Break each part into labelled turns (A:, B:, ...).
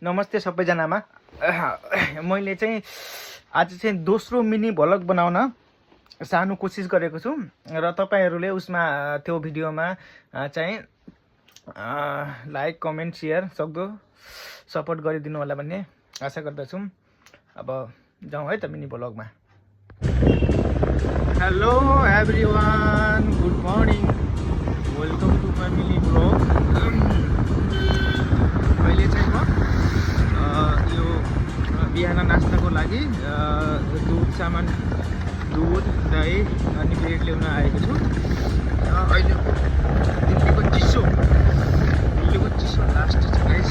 A: नमस्ते सबैजनामा। मैले चाहिँ आज चाहिँ दोस्रो मिनी भ्लग बनाउन सानो कोसिस गरेको छु र तपाईहरुले उसमा त्यो भिडियोमा चाहिँ लाइक कमेन्ट शेयर सक्दो सपोर्ट गरिदिनु होला भन्ने आशा गर्दछु। अब जाउँ है त मिनी भ्लगमा। Hello everyone, good morning, welcome to my mini vlog. अहिले चाहिँ म यो बिहान नास्ताको लागि दुध दही अनि ब्रेड ल्याउन आएको छु। अहिले दिल्लीको चिसो लास्ट छ गाइस।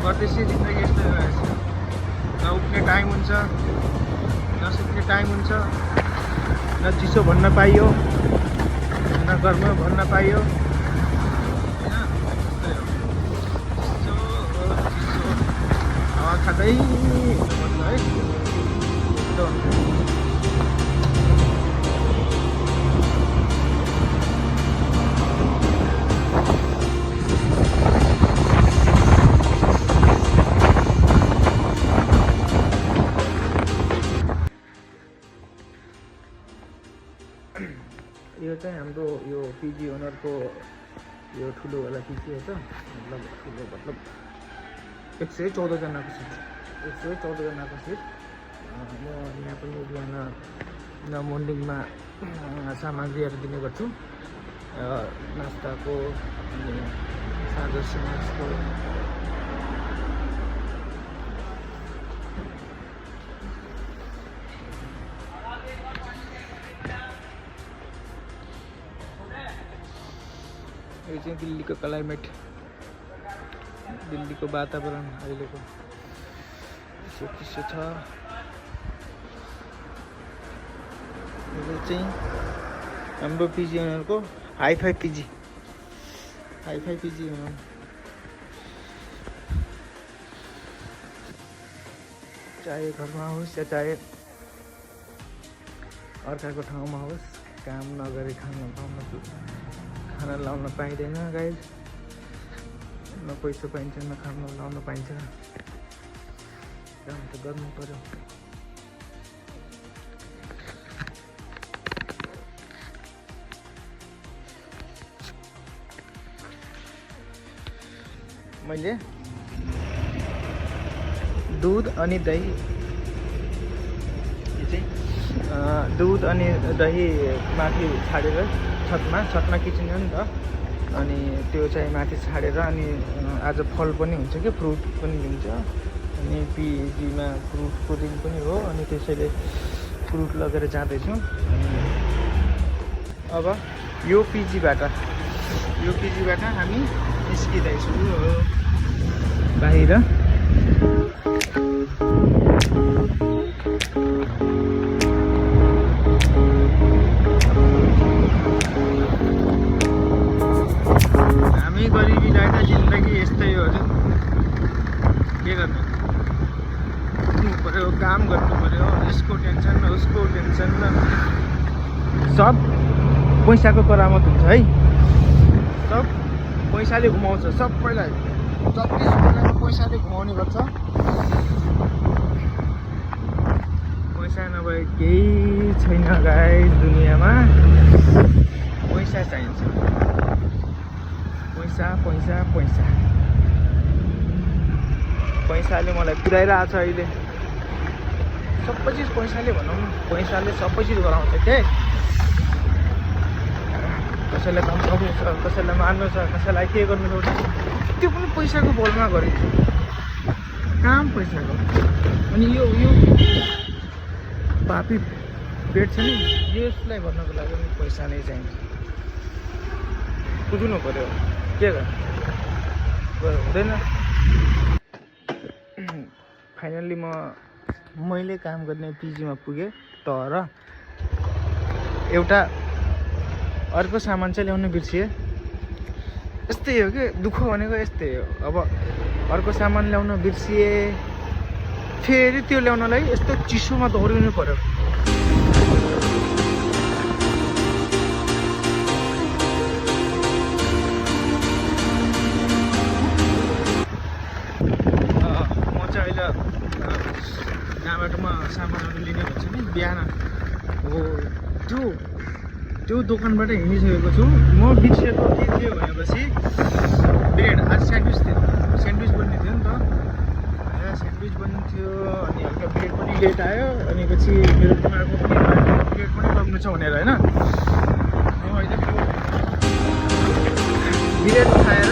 A: परदेशी जिन्दगी यस्तै रहेछ। न उठ्ने टाइम हुन्छ, न सुत्ने टाइम हुन्छ, न चिसो भन्न पाइयो, न गर्म भन्न पाइयो। चिसो हावा खाँदै हिँड्नुपर्छ है। यो चाहिँ हाम्रो यो पिजी ओनरको यो ठुलोवाला पिजी हो त, मतलब 114 जनाको सिट, 114 जनाको सिट। म यहाँ पनि बिहान मर्निङमा सामग्रीहरू दिने गर्छु, नास्ताको अनि साँझ स्न्याक्सको। यो चाहिँ दिल्लीको क्लाइमेट, दिल्लीको वातावरण अहिलेको चिसो छ। यो चाहिँ हाम्रो पिजी ओनरको हाइफाई पिजी ओनर। चाहे घरमा होस् या चाहे अर्काको ठाउँमा होस्, काम नगरी खाना लाउन पाइँदैन गाइस। न पैसा पाइन्छ, न खाना लाउन पाइन्छ। काम त गर्नु पर्यो। मैले दुध अनि दही, यो चाहिँ दुध अनि दही माथि छाडेर छतमा किचन हो नि त, अनि त्यो चाहिँ माथि छाडेर, अनि आज फल पनि हुन्छ कि फ्रुट पनि हुन्छ, अनि पिजीमा फ्रुटको दिन पनि हो, अनि त्यसैले फ्रुट लगेर जाँदैछु। अब यो पिजीबाट हामी निस्किँदैछु बाहिर। गरिबीलाई त जिन्दगी यस्तै हो। के गर्नु, उठ्नु पर्यो, काम गर्नु पर्यो, यसको टेन्सन न उसको टेन्सन न, सब पैसाको करामत हुन्छ है। सब पैसाले घुमाउँछ सबैलाई, जति सुनेर पैसाले घुमाउने गर्छ। पैसा नभए केही छैन गाइस दुनियाँमा। पैसा चाहिन्छ, पैसा। पैसाले मलाई पुर्याइरहेछ अहिले। सबै चिज पैसाले भनौँ, पैसाले सबै चिज गराउँछ के। कसैलाई धम्काउनु छ, कसैलाई मार्नु छ, कसैलाई के गर्नु छ, त्यो पनि पैसाको बलमा गरिन्छ। काम पैसाको। अनि यो पापी पेट छ नि, यसलाई भन्नको लागि पनि पैसा नै चाहिन्छ। कुद्नु पर्यो, के गर्नु हुँदैन। फाइनल्ली मैले काम गर्ने पिजीमा पुगेँ, तर एउटा अर्को सामान चाहिँ ल्याउन बिर्सिएँ। यस्तै हो कि दुःख भनेको यस्तै हो। अब अर्को सामान ल्याउन बिर्सिए फेरि त्यो ल्याउनलाई यस्तो चिसोमा दौडिनु पर्यो। म चाहिँ अहिले जहाँबाट म सामानहरू लिने भन्छ नि बिहान हो त्यो दोकानबाट हिँडिसकेको छु। म बिर्सेको के थियो भनेपछि ब्रेड आज स्यान्डविच बन्ने थियो नि त। स्यान्डविच बन्ने थियो अनि हल्का ब्रेड पनि लेट आयो। अनि पछि मेरो दिमागमा पनि ब्रेड पनि लग्नु छ भनेर होइन। म अहिले ब्रेड खाएर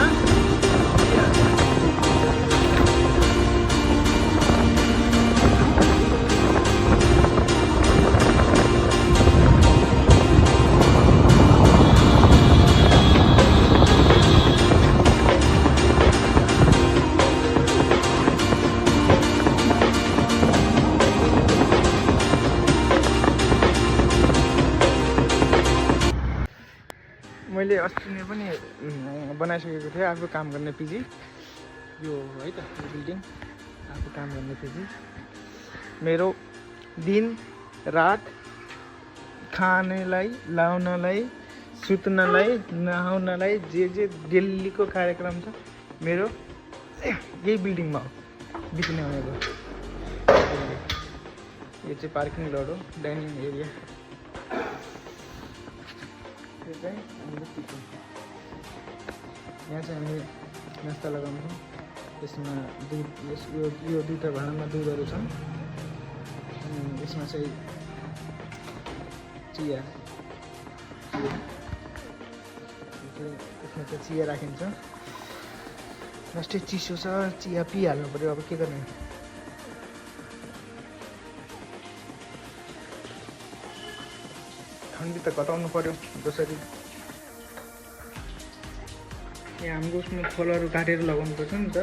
A: मैले अस्ति नै पनि बनाइसकेको थिएँ आफू काम गर्ने पिजी। यो है त यो बिल्डिङ आफू काम गर्ने पिजी। मेरो दिन रात खानेलाई लाउनलाई सुत्नलाई नहाउनलाई जे डेलीको कार्यक्रम छ मेरो यही बिल्डिङमा हो बित्ने भनेको। यो चाहिँ पार्किङ लड हो, डाइनिङ एरिया। यो चाहिँ हाम्रो किचन। यहाँ चाहिँ हामी नास्ता लगाउँछौँ। यसमा दुध यो दुईवटा भाँडामा दुधहरू छन्। अनि यसमा चाहिँ चिया यसमा चाहिँ चिया राखिन्छ। लास्टै चिसो छ, चिया पिहाल्नु पऱ्यो। अब के गर्ने। ठन्डी त घटाउनु पऱ्यो जसरी। यहाँ हाम्रो उसमा फलहरू काटेर लगाउनु पर्छ नि त।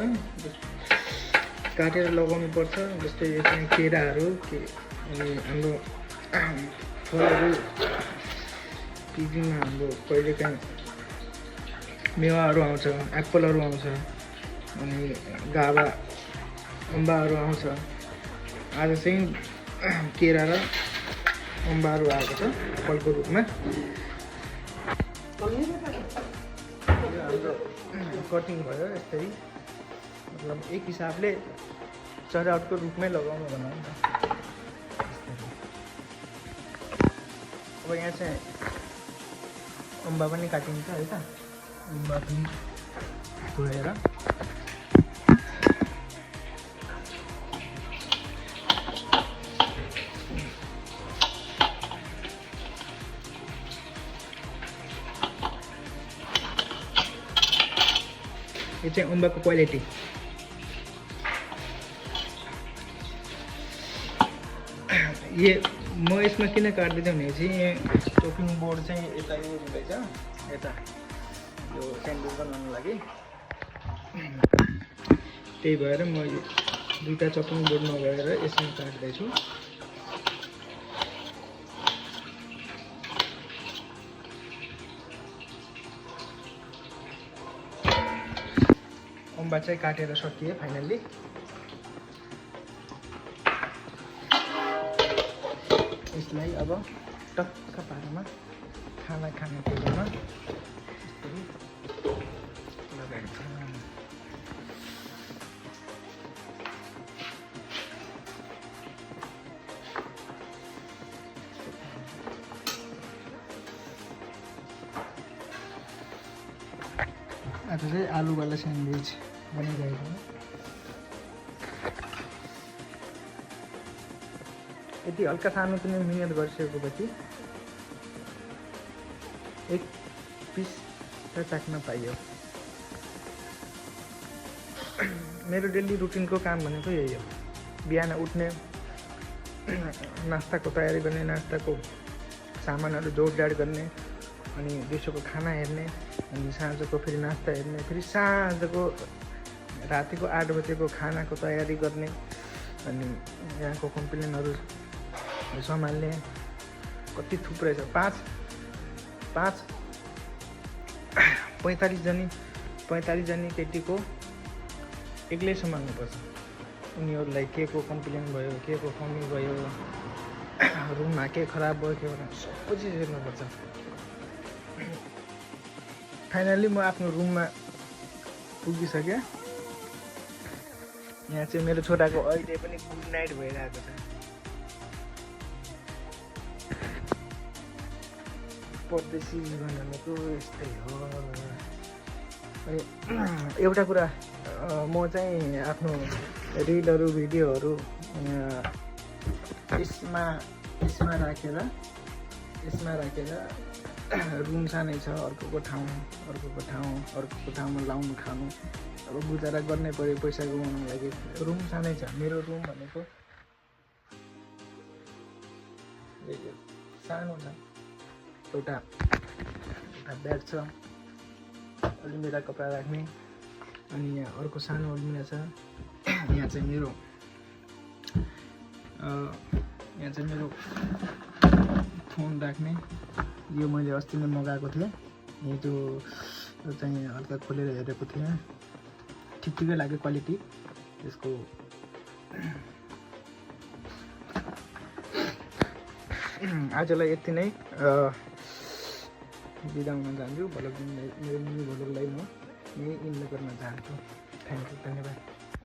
A: काटेर लगाउनु पर्छ। जस्तै यसमा केराहरू अनि हाम्रो फलहरू पिजीमा हाम्रो कहिलेकाहीँ मेवाहरू आउँछ, एप्पलहरू आउँछ अनि गाभा अम्बाहरू आउँछ। आज चाहिँ केरा र अम्बाहरू आएको छ फलको रूपमा। हाम्रो कटिङ भयो यसरी, मतलब एक हिसाबले सजावटको रूपमै लगाउनु भनौँ न। अब यहाँ चाहिँ अम्बा पनि काटिन्छ है त। अम्बा पनि धोएर यो चाहिँ अम्बाको क्वालिटी। ये म यसमा किन काट्दै भनेपछि चोपिङ बोर्ड चाहिँ यता युज हुँदैछ, यता यो स्यान्डविच बनाउनु लागि। त्यही भएर म यो दुईवटा चपिङ बोर्ड नगरेर यसमा काट्दैछु। अम्बा चाहिँ काटेर सकिए फाइनल्ली। यसलाई अब टक्क पारेमा खाना खाने टेबलमा यसरी लगाइन्छ। आज चाहिँ आलुवाला स्यान्डविच बनिरहेको हो। यति हल्का सानो पनि मिहिनेत गरिसकेपछि एक पिस त चाख्न पाइयो। मेरो डेली रुटिनको काम भनेको यही हो। बिहान उठ्ने, नास्ताको तयारी गर्ने, नास्ताको सामानहरू जोडजाड गर्ने, अनि दिउँसोको खाना हेर्ने, अनि साँझको फेरि नास्ता हेर्ने, फेरि साँझको रातिको 8 बजेको खानाको तयारी गर्ने, अनि यहाँको कम्प्लेनहरू सम्हाल्ने। कति थुप्रै छ। 45 जनी 45 जना केटीको एक्लै सम्हाल्नुपर्छ। उनीहरूलाई के को कम्प्लेन भयो, के को कमी भयो, रुममा के खराब भयो, के भयो, सबै चिज हेर्नुपर्छ। फाइनली म आफ्नो रुममा पुगिसकेँ। यहाँ चाहिँ मेरो छोराको अहिले पनि गुड नाइट भइरहेको छ। परदेशी जीवन भनेको यस्तै हो। अनि एउटा कुरा म चाहिँ आफ्नो रिलहरू भिडियोहरू यसमा राखेर रुम सानै छ, अर्कोको ठाउँमा लाउनु खानु अब गुजारा गर्नै पऱ्यो पैसा कमाउनुको लागि। रुम सानै छ। मेरो रुम भनेको सानो छ। एउटा बेड छ, अलमिरा कपडा राख्ने, अनि यहाँ अर्को सानो अलमिरा छ। यहाँ चाहिँ मेरो फोन राख्ने। यो मैले अस्ति नै मगाएको थिएँ। यो चाहिँ हल्का खोलेर हेरेको थिएँ, ठिकै लाग्यो क्वालिटी त्यसको। आजलाई यति नै बिदा हुन चाहन्छु। मेरो मिनी भ्लगलाई म यहीँ इन्ड गर्न चाहन्छु। थ्याङ्क यू, धन्यवाद।